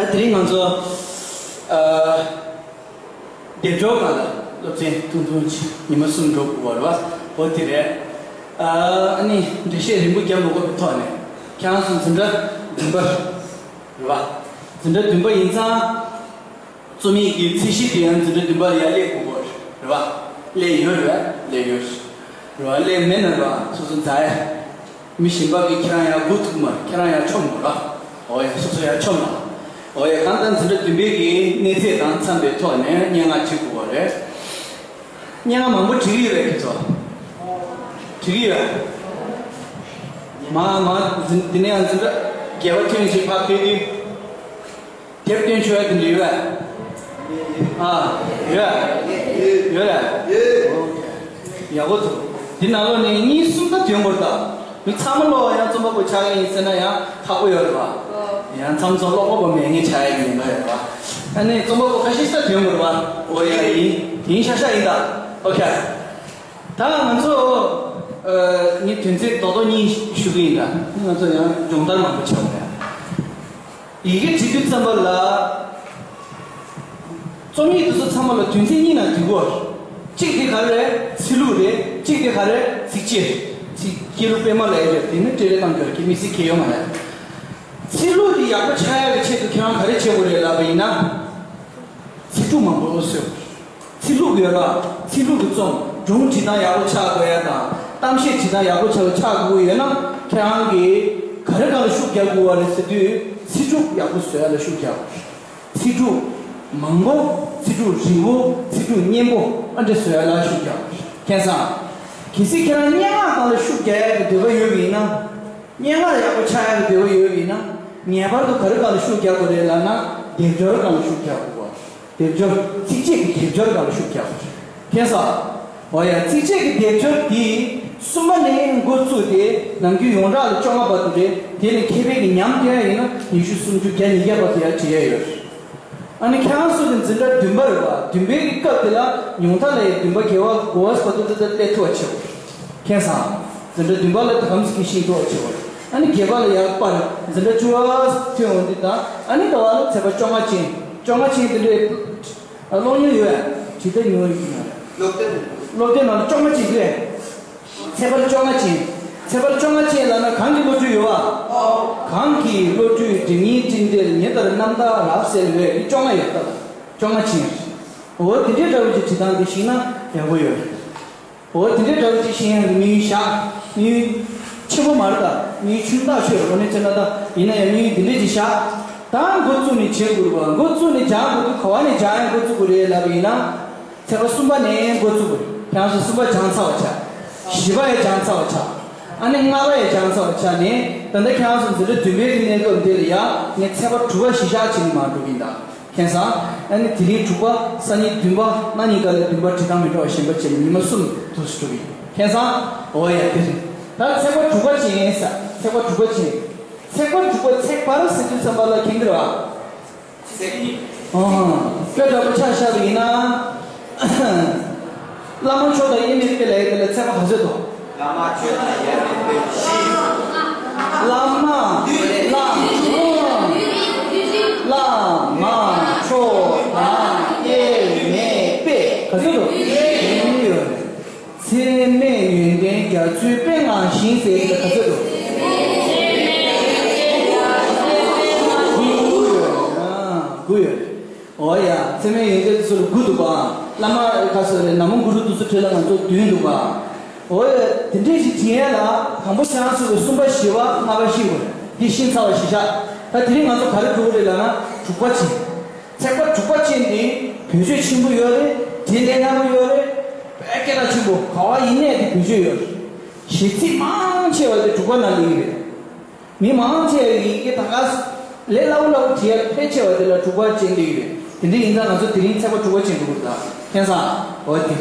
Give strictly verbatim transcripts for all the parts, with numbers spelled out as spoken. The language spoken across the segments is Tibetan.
ད་དེ་རིང་ང་ཚོ་ཨ་སྡེབ་སྦྱོར་སྒང་ལ་སློབ་ཚན་ཐུང་ཐུང་ཅིག་ཉི་མ་གསུམ་འགྲོ་དགོས་པ་རེད་བ། འོ་དེ་རེད། ཨ་ཨ་ནི་འགྲེལ་བཤད་རིང་པོ་རྒྱབ་མ་དགོས་པའི་ཐོག་ནས་ཁྱེད་རང་ཚོ་འཛིན་གྲྭ་བདུན་པ་རེད་བ། འཛིན་གྲྭ་བདུན་པ་ཡིན་ཙང་། རྩོམ་ཡིག་གི་ཚད་གཞི་དེ་ཡང་འཛིན་གྲྭ་བདུན་པ་ལ་ཡར་སླེབས་དགོས་པ་རེད་བ། སླེབས་ཡོད་རེད་བ། སླེབས་ཡོད་རེད་བ། སླེབས་མེད་ན་རེད་བ། སོ་སོ་མཛའ་ཡ། མི་གཞན་པ་གིས་ཁྱེད་རང་ཡར་སྒུག་ཐུབ་མ་རེད། ཁྱེད་རང་ཡར་མཆོང་དགོས་རེད་བ། འོ་ཡ། སོ་སོ་ཡར་མཆོང་དང་། འོ་ཡ། གང་ལྟར་འཛིན་གྲྭ་བདུན་པའི་གི་གནས་ཚད་དང་འཚམས་པའི་ཐོག་ནས་སྙན་ངག་བྲིས་དགོས་པ་རེད། སྙན་ངག་མང་པོ་བྲིས་ཀྱི་ཡོད་པས་ཁྱེད་ཚོ། བྲིས་ཀྱི་ཡོད། མ་མ་འཛིན་དེ་ནས་ཡང་འཛིན་གྲྭ་བརྒྱད་པ་ཐོན་ཞིག་ཕར་ཕེབས་དུས། དེབ་སྟོན་ཆོག་ཡ་དེ་འདྲ་ཡོད་པས། ཨ། ཡོད། ཡོད་རེད། ཡག་པོ་འདུག་འདི་ནང་ལོགས་ནས་གཉིས་གསུམ་ད་ཐོན་དགོས་རེད་ད། མི་ཚང་མ་ལོག་ཡང་རྩོམ་པ་པོ་ཆགས་ཀྱི་ཡིན་ཟེར་ན་ཡང་ཁག་པོ་ཡོད་རེད་པ། ཡང་མཚམས་མཚམས་ཀློག་པ་པོ་མེད་མཁན་ཆགས་ཡ་ཡིན་པ་རེད་པ། ཨ་ནི་རྩོམ་པ་པོ་ཁ་ཤས་ཤིག་ད་ཐོན་དགོས་རེད་པ། འོ་ཡ། ཡིན་ཡིན་ཤག་ཤག་ཡིན་ད། ཨོ་ཁེ། ད་ང་ཚོ་ཨ་ངས་དོན་ཚན་རྡོག་རྡོག་གཉིས་ཞུ་གི་ཡིན་ད། ང་ཚོ་ཡང་སྦྱོང་བརྡར་མང་པོ་བྱ་དགོས་ཡ། ཡི་གེ་བྲིས་དུས་ཙམ་པ་ལ། རྩོམ་ཡིག་དེ་ཚོ་ཚང་མ་ལ་དོན་ཚན་གཉིས་ནང་བསྡུས་དགོས། གཅིག་དེ་ག་རེ་རེད། ཚིག་ལྷུག་རེད། གཅིག་དེ་ག་རེ་རེད། ཚིགས་བཅད་རེད། ཚིག་སྐྱེས་ལོ་པད་མ་ལ་ཡོད་རེད། དེ་ནི་སྤྲེལ་རེ་བཏང་རྒྱུ་རེད། ཁྱེད་དམིགས་བསལ་གལ་ཡོད་མ་རེད། ཚིག་ལྷུག་དེ་ཡག་པོ་ཆགས་ཡག་གི་ཆེད་དུ་ཁྱེད་རང་ག་རེ་བྱེད་དགོས་རེད་ལབ་པ་ཡིན་ན། ཚིག་གྲུབ་མང་པོ་བཟོས། ཚིག་ལྷུག་ཡོད་ལ། ཚིག་ལྷུག་གི་རྩོམ། སྒྲུང་བྲིས་སྟངས་ཡག་པོ་ཆགས་དགོས་ཡ་དང་། གཏམ་བཤད་བྲིས་སྟངས་ཡག་པོ་ཆགས་ཆགས་དགོས་ཡོད་ན། ཁྱེད་རང་གིས་ག་རེ་གང་ལ་ཤུགས་རྒྱག་དགོས་པ་རེད་ཟེར་དུས། ཚིག་གྲུབ་ཡག་པོ་བཟོ་ཡ་ལ་ཤུགས་རྒྱག་དགོས། ཚིག་གྲུབ་མང་པོ། ཚིག་གྲུབ་རིང་པོ། ཚིག་གྲུབ་སྙན་པོ། ཨ་འདྲ་བཟོ་ཡ་ལ་ཤུགས་རྒྱག་དགོས། མཁྱེན་སོང་། གལ་སྲིད་ཁྱེད་རང་སྙན་ངག་སྒང་ལ་ཤུགས་རྒྱག་ཡ་གི་འདོད་པ་ཡོད་པ་ཡིན་ན། སྙན་ངག་ཡག་པོ་ཆགས་ཡག་གི་འདོད་པ་ཡོད་པ་ཡིན་ན། ངེས་པར་དུ་ག་རེ་སྒང་ལ་ཤུགས་རྒྱག་དགོས་རེད་ལབ་ན། སྡེབ་སྦྱོར་སྒང་ལ་ཤུགས་རྒྱག་དགོས་པ། སྡེབ་སྦྱོར། ཚིགས་བཅད་ཀྱི་སྡེབ་སྦྱོར་སྒང་ལ་ཤུགས་རྒྱག་དགོས། མཁྱེན་སོང་། འོ་ཡ། ཚིགས་བཅད་ཀྱི་སྡེབ་སྦྱོར་འདི་གསུམ་པ་ནས་འགོ་བཙུགས་ཏེ། ནམ་རྒྱུན་ཡོངས་གྲགས་ལ་བཅོ་ལྔ་བར་དུ་རེད། དེ་ལས་མཁས་པའི་གི་ཉམས་བསྟན་ཡིན་ན་ཉི་ཤུ། སུམ་ཅུ། བརྒྱ། ཉིས་བརྒྱ་བར་དུ་ཡར་བྲིས་ཡ་ཡོད། ཨ་ནི་ཁྱེད་རང་ཚོ་གི་འཛིན་གྲྭ་བདུན་པ་རེད་པ། བདུན་པའི་གི་སྐབས་དེ་ལ་ཉུང་མཐའ་ལ་ཡ་བདུན་པ་བརྒྱད་པ་དགུ་པ་བར་དུ་ད་ལྟ་སླེབས་ཐུབ་པ་བྱེད་དགོས། མཁྱེན་སོང་། འཛིན་གྲྭ་བདུན་པ་ལ་དམ་ཟིག་གི་ཤེས་ཐུབ་པ་བྱེད་དགོས། ཨ་ནི་བརྒྱད་པ་ལ་ཡར་སྤར། འཛིན་གྲྭ་བཅུ་པ་ཐོན་འོང་དུས་དང་། ཨ་ནི་ད་བར་ལ་ཚེག་བར་བཅོ་ལྔ་ཅན། བཅོ་ལྔ་ཅན་དེ་འདྲའི་ཀློག་མྱོང་ཡོད། བྲིས་ད་མྱོང་ཡོད་ཀྱི་མ་རེད། སློབ་དེབ། སློབ་དེབ་ནང་ལ་བཅོ་ལྔ་ཅན་དེ་རེད། ཚེག་བར་བཅོ་ལྔ་ཅན། ཚེག་བར་བཅོ་ལྔ་ཅན་ལབ་ན་གང་གི་བློ་གྲོས་ཡོད་པ། གང་གི་བློ་གྲོས་སྒྲིབ་གཉིས་སྤྲིན་བྲལ། ཉི་ལྟར་རྣམ་དག་རབ་གསལ་བས། འདི་བཅོ་ལྔ་ཡོད་ད། བཅོ་ལྔ་ཅན། འོ་དེ་འདྲའི་འདྲ་བོ་ཅིག་བྲིས་སྟངས་དེ་ཤེས་ན་ཡག་པོ་ཡོད། འོ་དེ་འདྲའི་འདྲ་བོ་ཅིག་ཤེས་ཡག་གི་དམིགས་ཡུལ་བཞག་དམིགས་ཡུལ་ཆེན་པོ་མ་རེད་ད། དམིགས་ཡུལ་ཆུང་ཐག་ཆོད་རེད། འོ་ནས་བྱས་ན་ད་ཡིན་ན་ཡང་དམིགས་ཡུལ་འདི་འདྲས་ཅིག་བཞག་ད་འགོ་བཙུགས་ནས་བྱེད་དགོས་རེད་པ། འགོ་བཙུགས་ནས་སྦྱང་དགོས་དུས་ག་བ་ནས་སྦྱང་ཡག་འགོ་བཙུགས་དགོས་རེད་ལབ་པ་ཡིན་ན། ཚེག་བར་གསུམ་པ་ནས་འགོ་བཙུགས་དགོས་རེད། ཁྱེད་རང་ཚོ་གསུམ་པ་སྦྱངས་ཚར་བ་ཆགས། བཞི་པ་ཡང་སྦྱངས་ཚར་བ་ཆགས། ཨ་ནི་ལྔ་པ་ཡང་སྦྱངས་ཚར་བ་ཆགས་ནས། ད་ལྟ་ཁྱེད་རང་ཚོ་འཛིན་གྲྭ་བདུན་པའི་གི་གནས་སྐབས་འདི་ལ་ཡ་ངས་ཚེག་བར་དྲུག་པ་གཞི་བཞག་བྱས་ནས་མར་འགྲོ་གི་ཡིན་ད། མཁྱེན་སོང་། ཨ་ནི་དེ་རིང་དྲུག་པ། སང་ཉིན་བདུན་པ། གནངས་ཉིན་ག་ལ་བདུན་པ་བྲིས་སྟངས་མི་འདྲ་བ་གཞན་པ་བྱས་ནས་ཉི་མ་གསུམ་དུས་སུ་འགྲོ་གི་ཡིན། མཁྱེན་སོང་། འོ་ཡ། དེ་རེད། ད་ཚེག་བར་དྲུག་པ་ཅན་ཟེར། ཚེག་བར་དྲུག་པ་ཅན། ཚེག་བར་དྲུག་པ། ཚེག་བར་ཟེར་དུས་ཙམ་པ་ལ་མཁྱེན་གྱི་རེད་པ། ཨོ། དཔེ་འདྲ་པོ་ཆ་བཞག་པ་ཡིན་ན། བླ་མ་མཆོག་དང་དབྱེར་མེད་དཔལ་ལབ་ཡག་དེ་ལ་ཚེག་བར་ག་ཚོད་འདུག་བླ་མ་མཆོག་དང་དབྱེར་མེད་དཔལ་བཞི། བླ་མ། བླ། བླ་མ་མཆོག་དང་དབྱེར་མེད་དཔལ། ག་ཚོད་འདུག་བཞི་ཡོད་རེད། ཚད་མེད་ཡོན་ཏན་རྒྱ་མཚོའི་དཔལ་མངའ་ཞིང་ཟེར་གྱི་ག་ཚོད་འདུག་དགུ་ཡོད་རེད། ཨ། དགུ་ཡོད་རེད། འོ་ཡ། ཚད་མེད་ཡོན་ཏན་དེ་ཚོ་ལ་དགུ་འདུག་པ། བླ་མ་ག་ཚོད་རེད། ན་མོ་གུ་རུ་དེ་ཚོ་བྲིས་ལ་ང་ཚོ་བདུན་འདུག་པ། འོ་ཡ། དེ་འདྲས་ཞིག་བྲིས་ཡ་ལ་དང་པོ་ཁྱེད་རང་ཚོ་གི་གསུམ་པ། བཞི་པ། ལྔ་པ་ཤེས་དགོས་རེད། འདི་ཤེས་ཚར་བ་གཞི་བཞག་ད་དེ་རིང་ང་ཚོ་ག་རེ་འགྲོ་གི་རེད་ལབ་ན། དྲུག་པ་ཅན། ཚེག་བར་དྲུག་པ་ཅན་འདི་བེད་སྤྱོད་ཆེན་པོ་ཡོད་རེད། དེ་ལས་སླ་པོ་ཡོད་རེད། དཔེ་སྐད་གྲགས་ཆེན་པོ། ག་བ་ཡིན་ནའི་དེ་བེད་སྤྱོད་ཡོད་རེད། གཞས་ཚིག་མང་ཆེ་བ་དེ་དྲུག་པ་ནང་སླེབས་ཀྱི་རེད། མི་མང་ཆེ་བའི་ཡི་གེ་ད་ག་ལས་སླ་པོ་སླ་པོ་བྲིས་ཡ་ཕལ་ཆེ་བ་དེ་ལ་དྲུག་པ་ཅན་དེ་ཡོད་རེད། དེ་འདྲ་ཡིན་ཙང་ང་ཚོ་དེ་རིང་ཚེག་བར་དྲུག་པ་ཅན་འགྲོ་དགོས་རེད་ད། མཁྱེན་སོང་། འོ་དེ།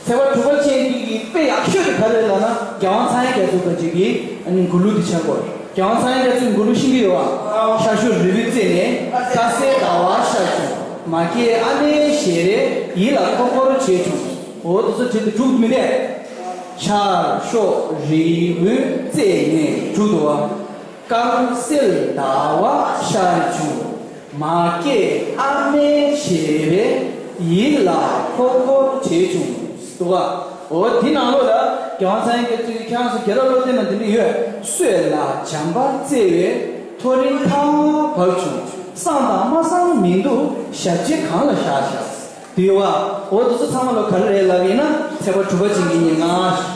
ཚེག་བར་དྲུག་པ་ཅན་དེ་གི་དཔེ་ཡག་ཤོས་དེ་ག་རེ་རེད་ལབ་ན། རྒྱལ་དབང་འཚོ་བའི་རྒྱ་མཚོ་དང་བཅས་པའི་ཨ་ནི་མགུར་གླུ་དེ་ཆགས་ཀྱི་ཡོད་རེད། རྒྱལ་དབང་འཚོ་བའི་རྒྱ་མཚོའི་མགུར་གླུ་ཤེས་ཀྱི་ཡོད་པ། ཤར་ཕྱོགས་རི་བོའི་རྩེ་ནས། ལྷ་སའི་ཟླ་བ་ཤར་བྱུང་། མ་སྐྱེས་ཨ་མའི་ཞལ་རས། ཡིད་ལ་འཁོར་འཁོར་བྱས་བྱུང་། འོ་དེ་ཚོ་བྲིས་ཏེ་དྲུག་མི་འདུག་ཤར་ཕྱོགས་རི་བོའི་རྩེ་ནས། དྲུག་འདུག་པ། དཀར་གསལ་ཟླ་བ་ཤར་བྱུང་། མ་སྐྱེས་ཨ་མའི་བྱེད་རེ། ཡིད་ལ་འཁོར་འཁོར་བྱས་བྱུང་། འདུག་ག་འོ་དེ་ནང་ལོགས་ལ་རྒྱལ་དབང་ཚངས་དབྱངས་རྒྱ་མཚོས་ཁྱེད་རང་ཚོ་རྒྱལ་རབས་སློབ་དེབ་ནང་དེ་འདྲ་ཡོད། སྲོད་ལ་བྱམས་པ་བརྩེ་བའི་ཐོ་རེངས་ཐག་བབས་བྱུང་། བསམ་དང་མ་བསམ་མི་འདུག་ཞབས་རྗེས་གང་ལ་བཞག་བཞག་འདུག་ག་འོ་དེ་ཚོ་ཚང་མ་ལ་ག་རེ་རེད་ལབ་ཡིན་ན་ཚེག་བར་དྲུག་པ་ཅན་གྱི་སྙན་ངག་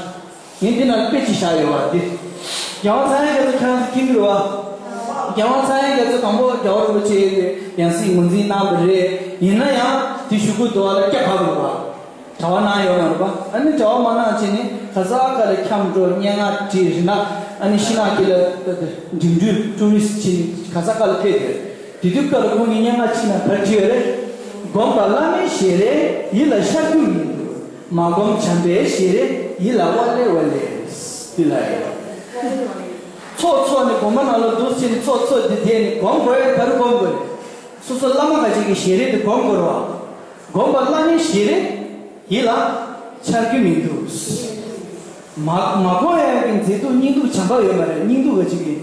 ངས་འདི་ནང་དཔེ་ཅིག་བཞག་ཡོད་པ་འདི། རྒྱལ་དབང་ཚངས་དབྱངས་རྒྱ་མཚོ་ཁྱེད་རང་ཚོ་མཁྱེན་གྱི་རེད་བ། རྒྱལ་དབང་ཚངས་དབྱངས་རྒྱ་མཚོ་དང་པོ་རྒྱལ་བ་རིན་པོ་ཆེ་ཡང་སྲིད་ངོས་འཛིན་གནང་བ་རེད། ཡིན་ན་ཡང་དེ་ཞུ་གི་འདུག་བ་ལ་སྐྱ་བབས་རེད་བ། གྲྭ་པ་གནང་ཡོད་མ་རེད་བ། ཨ་ནི་གྲྭ་པ་མ་གནང་བྱས་ནས་ག་ས་ག་ལ་འཁྱམས་འགྲོ། སྙན་ངག་བྲིས་རེད་ན། ཨ་ནི་ཤིང་ནགས་དཀྱིལ་ལ་འགྲིམ་འགྲུལ་ཊུ་རི་སི་བྱས་ནས་ག་ས་ག་ལ་ཕེབས་ཏེ། དེ་དུས་སྐབས་ལ་ཁོང་གིས་སྙན་ངག་ཅིག་ནང་ག་རེ་བྲིས་ཡོད་རེད། སྒོམ་པ་བླ་མའི་ཞལ་རས། ཡིད་ལ་ཤར་རྒྱུ་མི་འདུག་མ་སྒོམ་བྱམས་པའི་ཞལ་རས། ཡིད་ལ་ཝ་ལེ་ཝ་ལེ། འདི་ལ་ཡོད། ཚོགས་འཚོགས་ནས་དགོན་པ་ནང་ལ་འདུག་ཕྱིན་ནས་ཚོགས་འཚོགས་དེ་དེ་ནས་སྒོམ་དགོས་ཡ་ག་རེ་སྒོམ་དགོས་རེད། སོ་སོ་བླ་མ་ཁ་ཅིག་གི་ཞལ་རས་དེ་སྒོམ་དགོས་རེད་བ། སྒོམ་པ་བླ་མའི་ཞལ་རས་ཡིད་ལ་འཆར་གྱི་མི་འདུག་མ་མ་སྒོམ་ཡ་གི་མཛེས་སྡུག་སྙིང་སྡུག་བྱམས་པ་ཡོད་མ་རེད། སྙིང་སྡུག་ག་ཅིག་གི་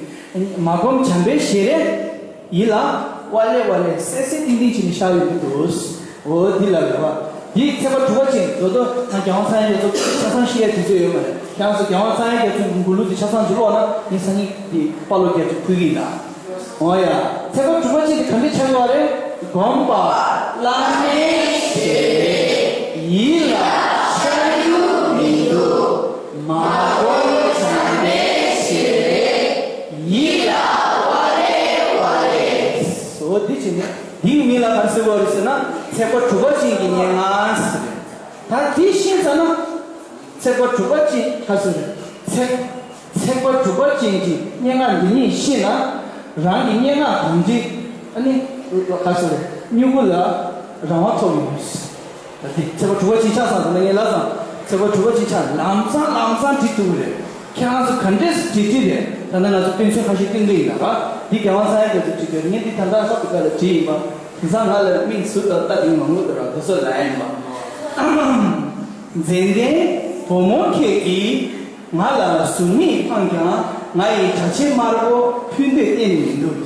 མ་སྒོམ་བྱམས་པའི་ཞལ་རས། ཡིད་ལ་ཝ་ལེ་ཝ་ལེ་སད་སད་ཏིང་ཏིང་བྱས་ནས་ཤར་ཡོང་གི་འདུག་འོ་འདི་ལ་རེད་བ། འདི་ཚེག་བར་དྲུག་པ་ཅན་མདོར་བསྡུས་ང་རྒྱལ་དབང་ཚངས་དབྱངས་རྒྱ་མཚོ་ཆ་ཚང་ཤེས་ཡ་དུས་ཚོད་ཡོད་མ་རེད། ཁྱེད་རང་ཚོ་རྒྱལ་དབང་ཚངས་དབྱངས་རྒྱ་མཚོའི་མགུར་གླུ་དེ་ཆ་ཚང་ཅིག་ཀློག་ན་ངས་སང་ཉིན་དེ་དཔའ་ལོ་བརྒྱད་ཅུ་ཕུལ་གྱི་ཡིན་ད། འོ་ཡ། ཚེག་བར་དྲུག་པ་ཅན་དེ་ག་འདྲས་ཆགས་ཡོད་རེད། སྒོམ་པ་བླ་མའི་ཞལ་རས། ཡིད་ལ་ཤར་རྒྱུ་མི་འདུག་མ་སྒོམ་བྱམས་པའི་ཞལ་རས། ཡིད་ལ་ཝ་རེ་ཝ་རེ། འོ་འདི་བྱས་ནས་འདིའི་མིང་ལ་ག་རེ་ཟེར་བ་རེད་ཟེར་ན་ཚེག་བར་དྲུག་པ་ཅན་གྱི་སྙན་ངག་ཟེར་རེད། ད་འདི་ཤེས་ཚར་ན་ཚེག་བར་དྲུག་པ་ཅན་ག་ཟེར་རེད། ཚེག་ཚེག་བར་དྲུག་པ་ཅན་གྱི་སྙན་ངག་འདི་ཉིད་ཤེས་ན་རང་གི་སྙན་ངག་གང་འདྲི་ཨ་ནི་ག་ཟེར་རེད། སྨྱུ་གུ་ལ་རང་དབང་ཐོབ་ཡོང་། ད་དེ་ཚེག་བར་དྲུག་པ་ཅན་ཆགས་སོང་ཟེར་ན་ངས་ལབ་སོང་། ཚེག་བར་དྲུག་པ་ཅན་ཆགས་ལམ་སང་ལམ་སང་བྲིས་ཐུབ་ཀྱི་རེད། ཁྱེད་རང་ཚོ་ག་འདྲས་སེ་བྲིས་བྲིས་རེད། ད་ནི་ང་ཚོ་དཔེ་མཚོན་ཁ་ཤས་སྟོན་གྱི་ཡིན་ལ་ར། འདི་རྒྱལ་དབང་ཚངས་དབྱངས་རྒྱ་མཚོས་བྲིས་ཡོད། ངས་འདི་ད་ལྟ་ཧོབ་ཏེ་ཁ་ལ་བྲིས་ཡིན་པ། དེང་སང་ང་ལ་མིག་ཟུར་དང་ལྟ་དེ་མང་པོ་འདུག་ར། དེ་ཚོ་ལ་ཡིན་པ། མཛེས་ལྡན་བུ་མོ་ཁྱེད་ཀྱིས་ང་ལ་གཟུགས་མེད་སྤངས་ཀྱང་། ང་ཡི་གྲྭ་ཆས་དམར་པོ་ཕུལ་འདོད་གཏན་ནས་མི་འདུག་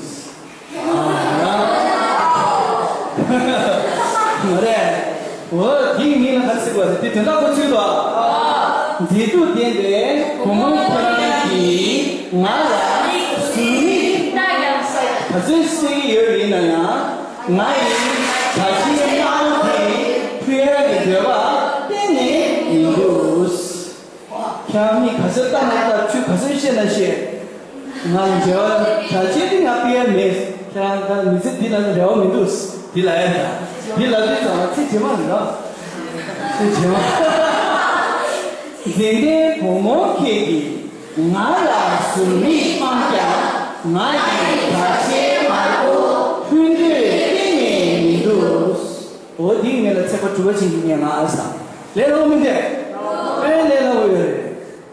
མ་རེད། འོ་དེའི་མིང་ལ་ག་རེ་ཟེར་དགོས་རེད། དེ་དོན་དག་གོ་ཚུལ་དུ། མཛེས་སྡུག་ལྡན་པའི་བུ་མོ་ཁྱེད་རང་གིས་ང་ལ་གཟུགས་མེད་ག་ཚོད་བསད་ཀྱི་ཡོད་ཡིན་ན་ཡང་། ང་ཡི་གྲྭ་ཆས་དམར་པོ་དེ་ཕུལ་ཡག་གི་འདོད་པ་གཏན་ནས་མི་འདུག་ཁྱེད་རང་མིག་ག་ཚོད་ལྟ་ན་ལྟ། ཆུ་ག་ཚོད་བཤད་ན་བཤད། ང་ལ་འབྲེལ་བ་གྲྭ་ཆས་དེ་ང་སྤེལ་ཡ་མེད། ཁྱེད་རང་ད་མི་ཚེ་འདི་ལ་འབྲེལ་བ་མི་འདུག་འདི་ལ་ཡ་ད། འདི་ལ་འདི་ཙམ་ལ་ཚེ་རྗེས་མ་རེད་ར། ཚེ་རྗེས་མ། མཛེས་ལྡན་བུ་མོ་ཁྱེད་ཀྱིས་ང་ལ་གཟུགས་མེད་སྤངས་ཀྱང་། ང་ཡི་གྲྭ་ཆས་དམར་པོ་ཕུལ་འདོད་གཏན་ནས་མི་འདུག་འོ་འདིའི་མིང་ལ་ཚེག་བར་དྲུག་པ་ཅན་གྱི་སྙན་ངག་ཨ་ས། ལས་སླ་པོ་མིན་ཏེ། དཔེ་ལས་སླ་པོ་ཡོད་རེད།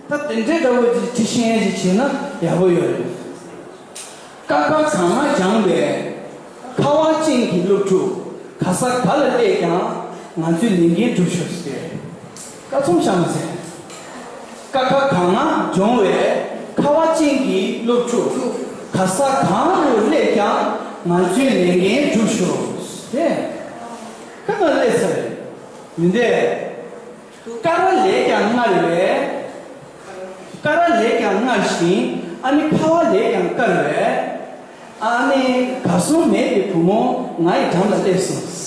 ད་དེ་འདྲའི་འདྲ་པོ་ཅིག་བྲི་ཤེས་ཡ་ཅིག་བྱས་ན་ཡག་པོ་ཡོད་རེད། ཀ་ཁ་གང་ང་སྦྱངས་པའི་ཁ་བ་ཅན་གྱི་སློབ་ཕྲུག་ག་ས་ག་ལ་སླེབས་ཀྱང་ང་ཚོའི་ལས་འགན་སྒྲུབ་ཤོག་ཟེར། ཀ་ཚོམ་བཞག་མ་ཟེར། ཀ་ཁ་གང་ང་སྦྱོང་བའི་ཁ་བ་ཅན་གྱི་སློབ་ཕྲུག་ག་ས་གང་དུ་སླེབས་ཀྱང་ང་ཚོའི་ལས་འགན་སྒྲུབ་ཤོག་ཟེར། ཀ་ཁ་སླེབས་ཚར་རེད། མི་འདས། ཀ་ར་ལས་ཀྱང་མངར་བས། ཀ་ར་ལས་ཀྱང་མངར་ཞིང་། ཨ་ནི་ཁ་བ་ལས་ཀྱང་དཀར་བས། ཨ་ནི་གར་སོང་མེད་པའི་བུ་མོ་ང་ཡི་འགྲམ་ལ་སླེབས་སོང་།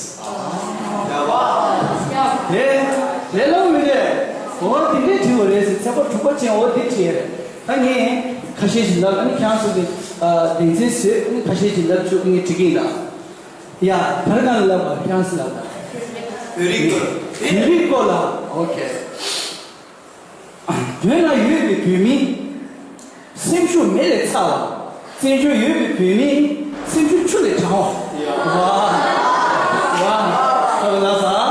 དེ་ལས་སླ་པོ་མི་རེད། འོ་དེ་འདྲས་བྲིས་པ་རེད་ཟེར། ཚེག་བར་དྲུག་པ་ཅན་འོ་དེ་བྲིས་རེད། ད་ངས་ཁ་ཤས་ཤིག་ལབ། ཨ་ནི་ཁྱེད་རང་ཚོ་གི་ཨ་སྡེ་ཚན་བཟོས། ཨ་ནི་ཁ་ཤས་ཤིག་ལབ་བཅུག་ངས་བྲིས་ཀྱི་ཡིན་ད། ཡ། ད་རེས་ནང་ལ་ལབ་པ་ཁྱེད་རང་ཚོ་ལབ་ད། བོད་རིགས་སྐོར། བོད་རིགས་སྐོར་ལ། ཨོ་ཁེ། བོད་ན་ཡོད་པའི་བོད་མི་སེམས་ཤུགས་མེ་ལས་ཚ་བ། བཙན་བྱོལ་ཡོད་པའི་བོད་མི་སེམས་ཤུགས་ཆུ་ལས་གྲང་བ། ཡ། ཝ། ཝ། ཨ་ལ་ས།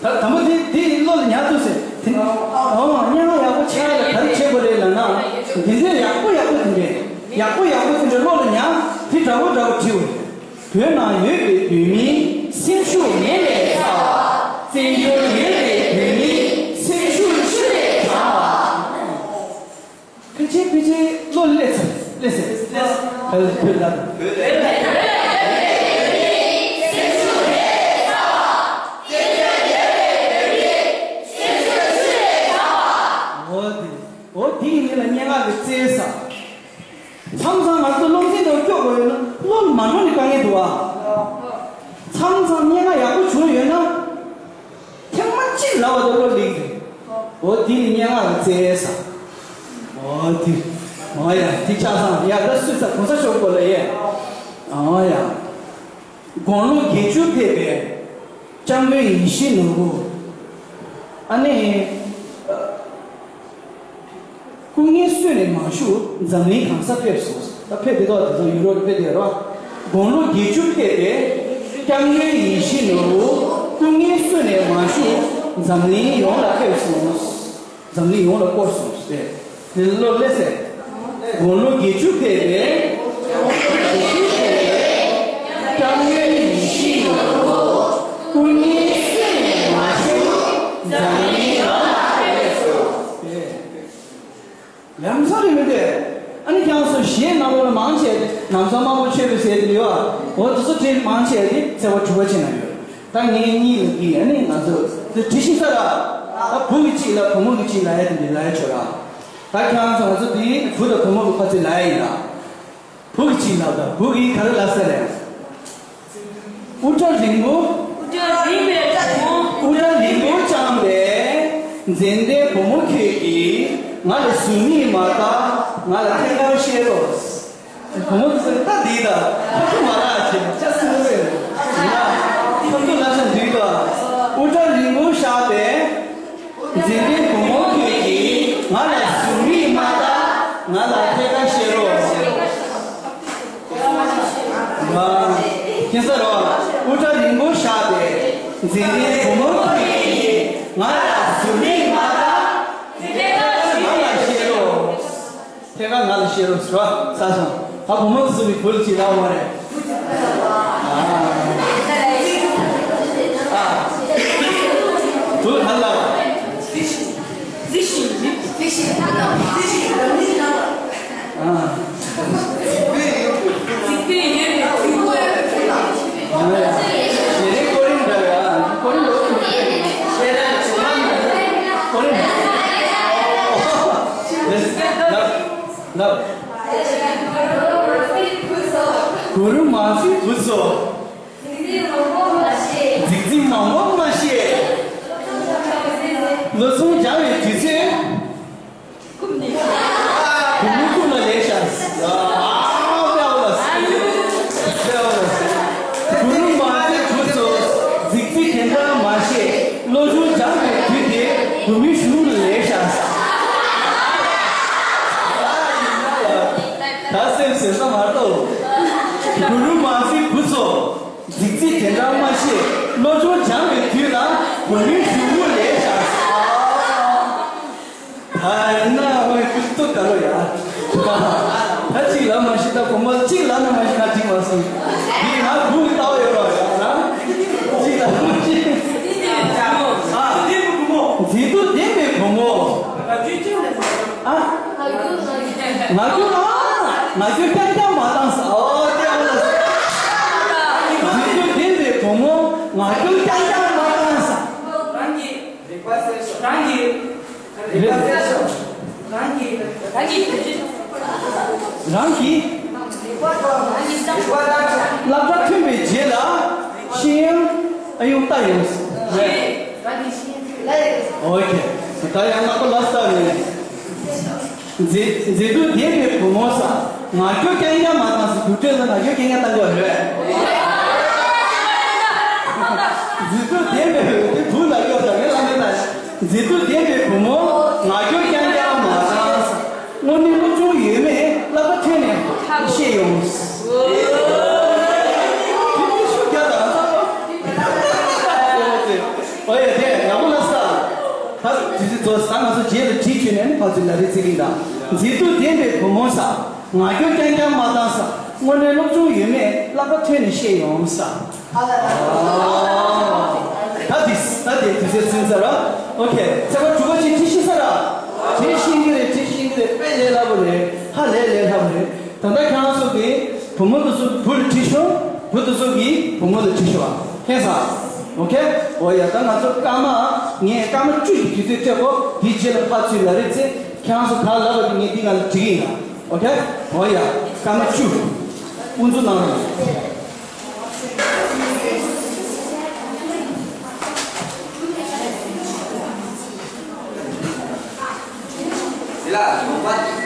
ད་དང་པོ་དེ་དེ་བློ་ལ་ཉར་ཐུབ་ཟེར། དེ་ཨོ་སྙན་ངག་ཡག་པོ་ཆགས་ཡ་ལ་ག་རེ་བྱེད་དགོས་རེད་ལབ་ན། དེ་འདྲའི་ཡག་པོ་ཡག་པོ་དེ་འདྲའི་ཡག་པོ་ཡག་པོ་དེ་འདྲའི་བློ་ལ་ཉར། དེ་འདྲ་པོ་འདྲ་པོ་བྲིས་པ་རེད། བོད་ནང་ཡོད་པའི་བོད་མིའི་སེམས་ཤུགས་མེ་ལས་ཚ་བ། བཙན་བྱོལ་ཡོད་པའི་བོད་མིའི་སེམས་ཤུགས་ཆུ་ལས་གྲང་བ། ཕལ་ཆེར་ཕལ་ཆེར་བློ་སླེབས་ཚར། སླེབས་ཚར། བོད་ལ། མ་འགྲོ་ནི་དཀའ་ངལ་འདུག་བ། མཚམས་མཚམས་སྙན་ངག་ཡག་པོ་བྱུང་ཡོད་ན། ཐེངས་མ་གཅིག་ལབ་པ་དེ་བློ་ལེགས་རེད། འོ་དེ་ནི་སྙན་ངག་ལ་བཙལ་ས། འོ་དེ། འོ་ཡ་དེ་ཆགས་སང་ཡ་ད་སུས་ས་གོང་ས་མཆོག་སྐོར་ལ་ཡས། འོ་ཡ། དགུང་ལོ་བརྒྱད་ཅུ་ཕེབས་པའི་སྐྱབས་མགོན་ཡིད་བཞིན་ནོར་བུ། ཨ་ནི། སྐུ་ངལ་གསོས་ནས་མ་བཞུགས་འཛམ་གླིང་གང་སར་ཕེབས་སོང་། ད་ཕེབས་དེ་དག་དེ་ཚོ་ཡུ་རོབ་ཕེབས་དེ་རོ། དགུང་ལོ་བརྒྱད་ཅུ་ཕེབས་པའི་སྐྱབས་མགོན་ཡིད་བཞིན་ནོར་བུ་སྐུ་ངལ་གསོས་ནས་མ་བཞུགས་འཛམ་གླིང་ཡོངས་ལ་ཕེབས་སོང་། འཛམ་གླིང་ཡོངས་ལ་བསྐོར་སོང་ཟེར། དེ་ལོ་ལེ་ཟེར། དགུང་ལོ་བརྒྱད་ཅུ་ཕེབས་པའི། སྐྱབས་མགོན་ཡིད་བཞིན་ནོར་བུ་སྐུ་ངལ་གསོས་ནས་མ་བཞུགས་འཛམ་གླིང་ཡོངས་ལ་ཕེབས་སོང་། ལམ་སང་རེད་མི་འདུག་ཨ་ནི་ཁྱེད་རང་ཚོ་གཞས་ནང་ལོགས་ལ་མང་ཆེ་ནམ་བཟང་དམར་པོ་ཆོས་པའི་ཟེར་དེ་ཡོད་ཨ། འོ་དེ་ཚོ་དེ་མང་ཆེ་དེ་ཚེས་པ་དྲུག་པ་ཆེ་ན་ཡོད། ད་ངས་གཉིས་ལ་གི་ཨ་ནི་ང་ཚོ་དེ་དྲི་ཤིང་ས་ར། ད་བུ་གི་གཅིག་ལ་བུ་མོ་གི་གཅིག་ལ་ཡ་དེ་འདི་ལ་ཡ་ཆོད་ར། ད་ཁྱེད་རང་ཚོ་ང་ཚོ་དེ་བུ་དང་བུ་མོ་གི་ཕ་ཚོའི་ལ་ཡ་ཡིན་ལ། བུ་གི་གཅིག་ལ་ད་བུ་གི་ག་རེ་ལ་ས་རེད། དབུ་སྐྲ་རིང་པོ། དབུ་སྐྲ་རིང་བའི་བུ་མོ། དབུ་སྐྲ་རིང་པོ་འཕྱངས་པའི་མཛེས་ལྡན་བུ་མོ་ཁྱོད་ཀྱིས་ང་ལ་གཟུགས་མིག་མ་ལྟ། ང་ལ་ཐད་ཀར་བཤད་རོགས། བུ་མོ་ཚོས་ལྟ་འདི་ད་ཁ་ཐུག་མ་རག་བྱས་ལྕགས་སྲིན་མོ་རེད། ཡ་ཁ་ཐུག་ལ་ཤ་འདུས་ད། དབུ་སྐྲ་རིང་པོ་བཞག་པའི་མཛེས་ལྡན་བུ་མོ་ཁྱོད་ཀྱིས་ང་ལ་གཟུགས་མིག་མ་ལྟ། ང་ལ་ཐད་ཀར་བཤད་རོགས། ཁྱེད་ས་རོ། དབུ་སྐྲ་རིང་པོ་བཞག་པའི་མཛེས་ལྡན་བུ་མོ་ཁྱོད་ཀྱིས་ང་ལ་གཟུགས་མིག་མ་ལྟ། ང་ལ་བཤད་རོགས། ཐད་ཀར་ང་ལ་བཤད་རོགས་ཟེར་བ་ས་སོང་། ད་བུ་མོ་ཚོ་གི་བུ་ལ་ཅིག་ལབ་མ་རེད། ཨ། ཨ། བུ་ལ་ལབ། ཨ། ཞེ་རེ་ཀོ་རིན་འདྲ་བ། ཀོ་རིན་ལོ་ཆུང་ཆུང་། ཀོ་རིན། ལབ། ལབ། གུ་རུ་མང་པོའི་བུ་ཚོ། རྫིག་རྫིག་མང་པོ་མ་བཤད། བློ་སྦྱོང་སྦྱང་བའི་དུས་ཚོད། བུ་མོ་ཁུག་ལ་ལས་ཤག་ཨ་ལས་ཨོ་ལ་ལས་ཨོ་ལ། གུ་རུ་མང་པོའི་བུ་ཚོ། རྫིག་རྫིག་དེ་འདྲ་མ་བཤད། བློ་སྦྱོང་སྦྱང་བའི་དུས་དེ་བུ་མོའི་གཞུང་ལ་ལས་ཤག་ད་སེམས་ཟེར་ས་མ་གཏོགས། གུ་རུ་མང་པོའི་བུ་ཚོ། རྫིག་རྫིག་དེ་འདྲ་མ་བཤད། བློ་སྦྱོང་སྦྱང་བའི་དུས་ལ་བུ་མོའི་གཞུང་ལ་ལས་ཤག་ད་ཡིན་ན་ཧོས་ཀུན་ཏུ་དགའ་རོ་ཡ། ད་གཅིག་ལབ་མ་ཤེས། ད་གོང་མ་གཅིག་ལབ་ན་མ་ཤེས་ན་འགྲིག་མ་སོང་། འདི་ང་བུ་གི་ལྟ་བ་ཡོད་ར་ཡ་ན། གཅིག་ལབ་མ་ཤེས། ཨ། མཛེས་སྡུག་ལྡན་པའི་བུ་མོ། ཨ། ང་རྒྱུ་ཨ། ང་རྒྱུ་རྐྱང་རྐྱང་མ་བཏང་ས། ཨོ་དེ་ཨ་ལ། མཛེས་སྡུག་ལྡན་པའི་བུ་མོ། ང་རྒྱུ་རྐྱང་རྐྱང་མ་བཏང་ས། རང་གི། རིག་པ་གསལ་ཤོག་རང་གི། རིག་པ་གསལ་ཤོག་རང་གི། རང་གི། རང་གི། རིག་པ་དང་། རིག་པ་དང་། སློབ་གྲྭ་ཐོན་པའི་རྗེས་ལ་ཤེས་ཡོན་ཨ་ཡོང་ལྟ་ཡོང་རེད། རང་གི་ཤེས་ཡོན་ལ། ཨོ་ཁེ། ད་ཡང་ལག་པ་ལ་ལྟ་རེད། མཛེས་མཛེས་སྡུག་ལྡན་པའི་བུ་མོ་ས། ང་རྒྱུ་རྐྱང་རྐྱང་མ་བཏང་ས། རྒྱུ་སྤྲོད་ལ་ང་རྒྱུ་རྐྱང་རྐྱང་བཏང་དགོས་རེད། མཛེས་སྡུག་ལྡན་པའི་བུ་དེ་བུ་ལ་གཡོག་ད་ངས་ལ་མེད་ད། མཛེས་སྡུག་ལྡན་པའི་བུ་མོ། ང་རྒྱུ་རྐྱང་རྐྱང་མ་བཏང་ས། དངོས་གནས་སློབ་སྦྱོང་ཡོད་མེད་བསླབ་པ་ཐོན་ནས་ཤེས་ཡོང་། དེ་ཤུགས་རྒྱག་དང་། ཨོ་ཡ་དེ་ཡག་པོ་ལ་ས། ད་དུས་ཚོད་རྫོགས་ས། ང་ཚོ་རྗེས་ལ་བྲིས་བྱོས་ནས་ནི་ཕར་ཚུར་ལ་རེ་རྩིས་ལིང་དང་། མཛེས་སྡུག་ལྡན་པའི་བུ་མོ་ས། ང་རྒྱུ་རྐྱང་རྐྱང་མ་བཏང་ས། དངོས་གནས་སློབ་སྦྱོང་ཡོད་མེད་བསླབ་པ་ཐོན་ནས་ཤེས་ཡོང་ས། ད་དེ་ད་དེ་དུས་ཚོད་ཚུན་ཚར་ར། ཨོ་ཁེ། ཚེས་པ་དྲུག་པ་ཅིག་བྲིས་ཤེས་ས་ར། བྲིས་ཤེས་ཀྱི་རེད། བྲིས་ཤེས་ཀྱི་རེད། དཔེ་ལས་སླ་པོ་རེད། ཧ་ལས་ལས་སླ་པོ་རེད། ད་ལྟ་ཁྱེད་རང་ཚོ་གིས་བུ་མོ་དེ་ཚོ་བུ་ལ་བྲིས་ཤོག་བུ་དེ་ཚོ་གིས་བུ་མོ་ལ་བྲིས་ཤོག་ཨ། མཁྱེན་སོང་། ཨོ་ཡ། ད་ང་ཚོ་སྐར་མ། ངས་སྐར་མ་བཅུ་ཞིག་དུས་ཚོད་སྤྲད་གོ། དེའི་རྗེས་ལ་ཕར་ཚུར་ལ་རེ་རྩེ། ཁྱེད་རང་ཚོ་ག་ལབ་པ་དེ་ངས་འདི་ནང་ལ་བྲིས་ཀྱི་ཡིན་ལ། ཨོ་ཁེ། ཨོ་ཡ། སྐར་མ་བཅུ། ཁོང་ཚོ་ནང་ལ། དེ་ལ་ལུང་པ་